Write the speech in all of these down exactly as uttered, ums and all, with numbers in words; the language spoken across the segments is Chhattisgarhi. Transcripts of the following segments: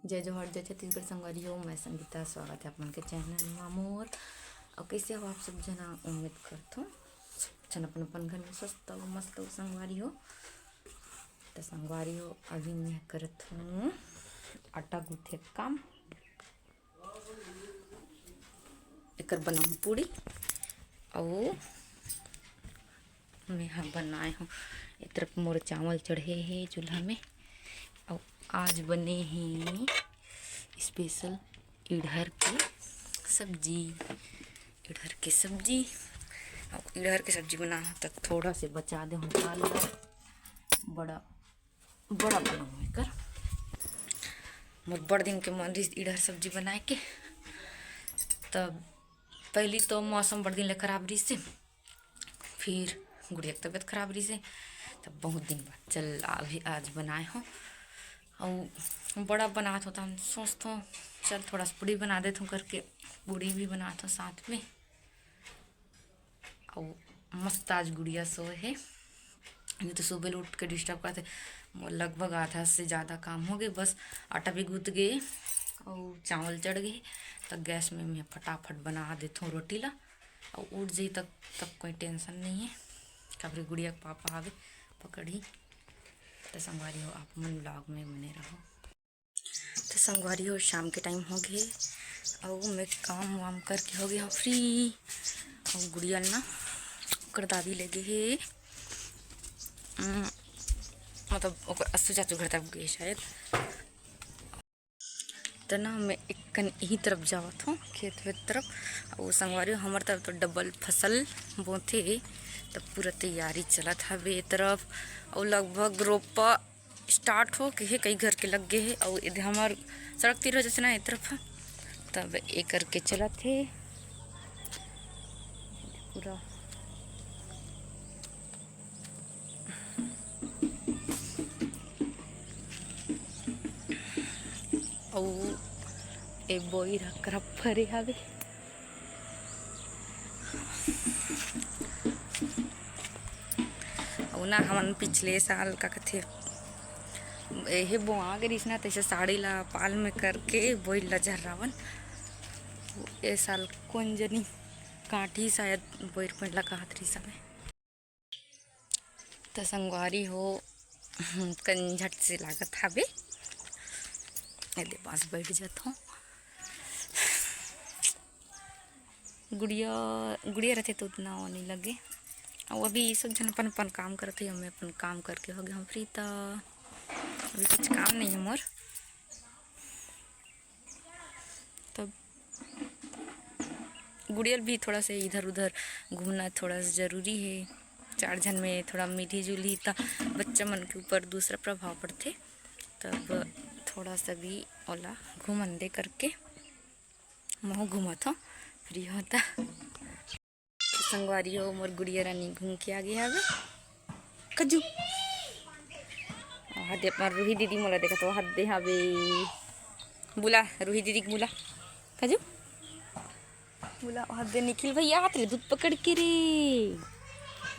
जय जोहार, जय छत्तीसगढ़ संगवारी हो, मैं संगीता, स्वागत है आप मन के चैनल मा मोर। अउ कइसे हो आप सब जना? उम्मीद करथों सब झन अपन अपन घर में स्वस्थ हो, मस्त हो संगवारी हो। त संगवारी हो, अभी मैं करत हूँ आटा गूंथे काम। एकर बनाऊँ पूड़ी, अउ मैं ह बनाए हूँ। ए तरफ मोर चावल चढ़े हे चूल्हा में, अउ आज बने हे स्पेशल इड़हर के सब्जी। इड़हर के सब्जी, अउ इड़हर के सब्जी बनाए हूँ त थोड़ा से बचा दे हूँ दाल ला। बड़ा बड़ा बनाऊँ एकर। मोर बड़ दिन के मन रहिस इड़हर सब्जी बनाए के। तब पहली तो मौसम बड़ दिन ले खराब रहिस हे, फिर गुड़िया के तबीयत खराब रहिस हे, तब बहुत दिन बाद चल अभी आज बनाए हो। अउ बड़ा बनात हो त हम सोचथों चल थोड़ा सा पूड़ी बना देथों करके, पूड़ी भी बनात हो साथ में। अउ मस्त आज गुड़िया सोए हे। ये तो सुबह ले उठ के डिस्टर्ब करथे। मोर लगभग आधा से ज़्यादा काम हो गए, बस आटा भी गूंथ गए अउ चावल चढ़ गए। त गैस में मैं फटाफट बना देथों रोटी ला, अउ उठ जाई तक तब कोई टेंशन नहीं है। काबर गुड़िया के पापा आवे पकड़ही। त संगवारी हो, आप मन ब्लॉग में बने रहो। त संगवारी हो, शाम के टाइम हो गए, अउ मैं काम वाम करके हो गए हूँ फ्री। अउ गुड़िया ना ओकर दादी ले गए हे, उम, मतलब ओकर अस्सू चाचू घर तरफ गए शायद। त ना मैं एक कन यही तरफ जावत हूँ, खेत वेत तरफ। अउ संगवारी हो, हमर तरफ तो डबल फसल बोथे, त पूरा तैयारी चलत हवे ए तरफ। अउ लगभग रोपा स्टार्ट हो के हे, कई घर के लग गए हे, अउ एदे हमर सड़क तीर हो जैसे ना ए तरफ, तब ए करके चलत हे पूरा। अउ ए बोइर ह करप भरे हवे। अउ ना हमन पिछले साल का कथे, एहे बोआ गे रिहिस ना, तइसे साड़ी ला पाल में करके बोइर ला झर्रावन। ए साल कोन जनी काटी शायद बोइर पेड़ ला कहत रिहिस हवे। त संगवारी हो, कन झट से लागत हवे। एदे पास बैठ जात हूँ। गुड़िया, गुड़िया रहते तो उतना वो नहीं लगे। अउ अभी सब झन अपन अपन काम करत हे, मैं अपन काम करके हो गए हूँ फ्री। त अभी कुछ काम नहीं है मोर। तब गुड़िया ल भी थोड़ा से इधर उधर घूमना थोड़ा सा जरूरी है। चार झन में थोड़ा मिली जुली त बच्चा मन के ऊपर दूसरा प्रभाव पड़थे। तब थोड़ा सा भी ओला घूमन दे करके महू घूमत हो, फ्री होता। संगवारी हो, मोर गुड़िया रानी घूम के आ गे हवे। कजू, वहाँ दे अपन रूही दीदी मोला देखत, वहाँ दे हवे। बुला, रूही दीदी के बुला। कजू, बुला, वहाँ दे निखिल भैया आत रे, दूध पकड़ के रे।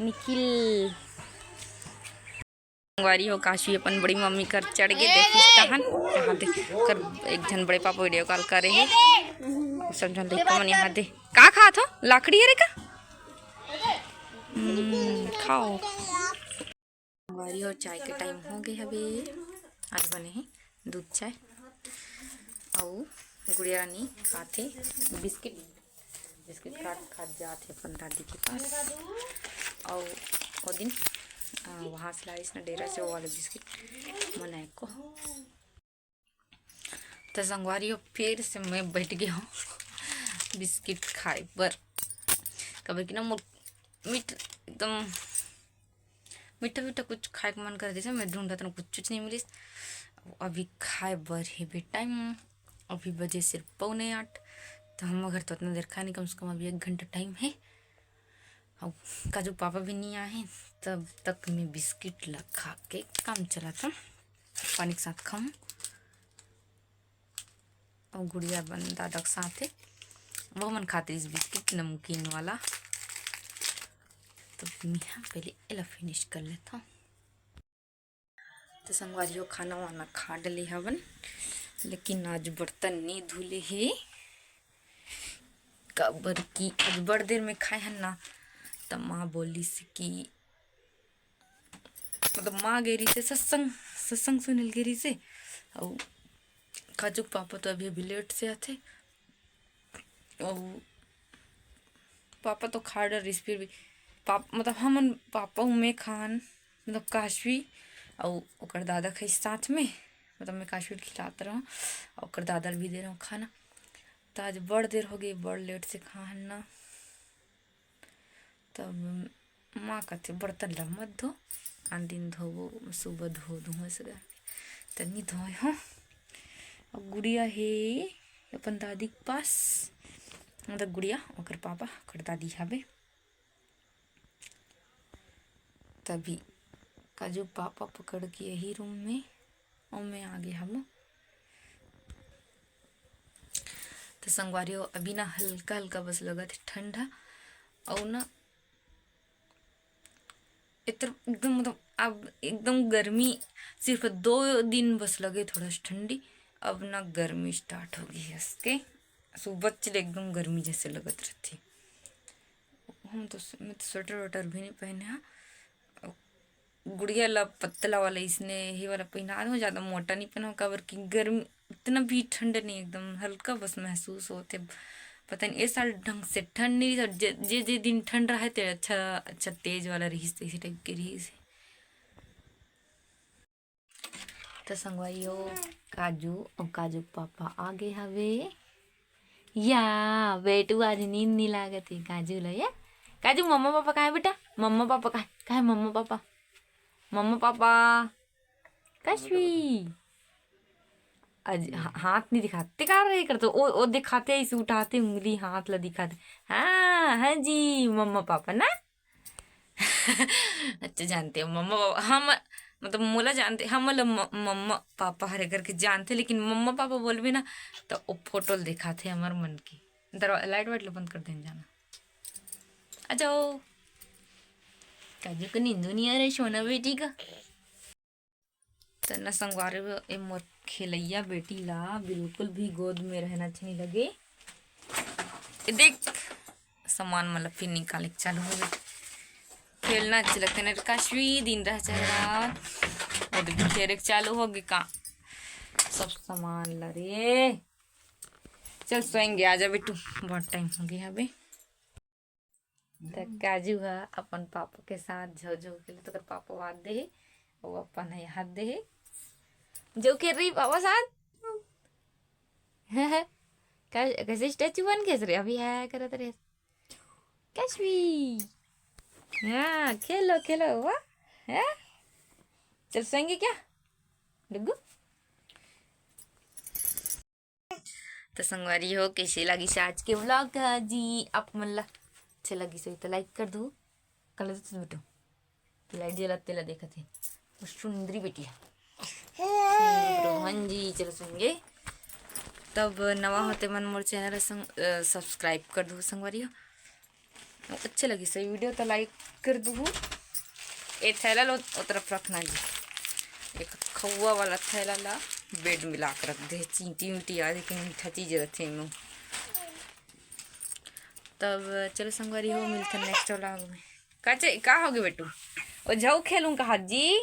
निखिल। संगवारी हो, काशी अपन बड़ी मम्मी कर चढ़ के देखिस तहन। यहाँ दे कर एक झन बड़े पापा वीडियो कॉल करे हे। सब झन देख मन यहाँ दे। का खात हो? लाकड़ी हरे का? हम्म, खाओ। संगवारी हो, चाय के टाइम हो गए हवे। आज बने हे दूध चाय। अउ गुड़िया रानी खात हे बिस्किट। बिस्किट खात खात जात हे अपन दादी के पास। अउ ओ दिन, अ, वहाँ से लाइस ना डेरा से वो वाले बिस्किट मन एको। त संगवारी हो, फिर से मैं बैठ गई हूँ बिस्किट खाए बर। काबर कि ना मोर मीठ एकदम मीठा मीठा कुछ खाए के मन कर, जैसे मैं ढूंढत रहूं, कुछ कुछ नहीं मिलिस। अभी खाए बर हे बे टाइम, अभी बजे सिर्फ पौने आठ। तो हम घर तो उतना देर खाए नहीं, कम से कम अभी एक घंटा टाइम है। अब काजू पापा भी नहीं आए हैं, तब तक मैं बिस्किट ला खा के काम चलाता, पानी के साथ खाऊं। अउ गुड़िया बन दादा के साथ है, वो मन खाते इस बिस्किट नमकीन वाला। तो मैं पहले एला फिनिश कर लेता हूँ। तो संगवारी हो, खाना वाना खा डले हवन, लेकिन आज बर्तन नहीं धुले हे, काबर कि आज बड़ देर में खाए हन ना, त माँ बोलिस कि मतलब माँ गे रहिसे सत्संग, सत्संग सुने ल गे रहिसे। अउ काजू के पापा तो अभी अभी लेट से आथे। अउ पापा तो खा डरिस, फिर भी पाप मतलब हमन पापा अउ मैं खान, मतलब काशवी अउ ओकर दादा खाइस साथ में। मतलब मैं काशवी ल खिलात रहूँ अउ ओकर दादा ल भी दे रहूँ खाना। त आज बड़ देर हो गई, बड़ लेट से खान ना। तब माँ कथे बर्तन ला मत धो, आन दिन धोबो, सुबह धो दूँ ऐसे करके। त नी धोए हो। अब गुड़िया हे अपन दादी के पास, मतलब गुड़िया ओकर पापा ओकर दादी हवे। तभी काजू पापा पकड़ के यही रूम में, ओमे आगे हवो। त संगवारी हो, अभी ना हल्का हल्का बस लगत हे ठंडा, अउ ना इतर एकदम मतलब अब एकदम गर्मी सिर्फ दो दिन बस लगे थोड़ा सा ठंडी, अब ना गर्मी स्टार्ट हो गई है इसके। सुबह से एकदम गर्मी जैसे लगत रहती। हम तो मैं तो स्वेटर वेटर भी नहीं पहने हाँ। गुड़िया ला पतला वाला इसने ही वाला पहना दो, ज़्यादा मोटा नहीं पहना, काबर कि गर्मी इतना भी ठंड नहीं, एकदम हल्का बस महसूस होते। पता नहीं इस साल ढंग से ठंड नहीं रही, जे जे जे दिन ठंड रहे ते अच्छा अच्छा तेज वाला रही, इसी टाइप के रही। तो संगवारी हो, काजू और काजू के पापा आगे हवे। या बेटू आज नींद नहीं लागत है काजू ला। या काजू, मम्मा पापा कहाँ है बेटा? मम्मा पापा कहाँ है? कहाँ है मम्मा पापा? मम्मा पापा, काशवी। आज हा-, हाथ नहीं दिखाते, का रहे करते, ओ, ओ दिखाते, इसे उठाते उंगली, हाथ ला दिखाते। हाँ हाँ जी, मम्मा पापा ना। अच्छा जानते हो मम्मा पापा, हम मतलब मोला जानते, हम मतलब म-, मम्मा पापा हरे करके जानते, लेकिन मम्मा पापा बोलबे ना तो वो फोटो ल दिखाते हमर मन की। दरवा-, लाइट वाइट ला बंद कर देन जाना। आ जाओ। काजू का नींदू नहीं आ रहा है सोना बेटी का। त ना संगवारी हो, ए मोर खेलैया बेटी ला बिल्कुल भी गोद में रहना अच्छा नहीं लगे। ए देख, सामान मन ला फिर निकाले के चालू हो गए। खेलना अच्छा लगता है ना, काशवी दिन रह चाहे रात, वो तो बिखेरे के चालू हो गए का सब सामान ला रे। चल सोएंगे, आजा बेटू, बहुत टाइम हो गया अबे। त काजू ह अपन पापा के साथ झो झो के लिए, तो ओकर पापा हाथ दे हे, वो अपन है हाथ दे हे, जो खेल रही पापा साथ। का-, कैसे स्टैचू बन गए रे? अभी है करत रहे। काशवी, हाँ खेलो खेलो, वाह। हैं? चल सोएंगे क्या डुगू? तो संगवारी हो, कैसे लगिस आज के व्लॉग ह जी आप मन ला? अच्छा लगिस होही तो लाइक कर दू। कल तो बेटू लाइट जलत तेला देखत हे, वो सुंदरी बेटी है। सुंदरी, हाँ जी, चलो सुन गए। तब नवा होते मन मोर चैनल संग, अ, सब्सक्राइब कर दू संगवारी हो। अच्छे लगिस हे वीडियो तो लाइक कर दूहू। ए थैला लो ओ तरफ रखना जी। एक खौवा वाला थैला ला बेड में ला के रख दे, चींटी वींटी आ जाए, मीठा चीज रहते में। तब चलो संगवारी हो, मिलते नेक्स्ट व्लॉग में। का चे-, का हो गए बेटू? ओ झऊ खेलूं कहा जी?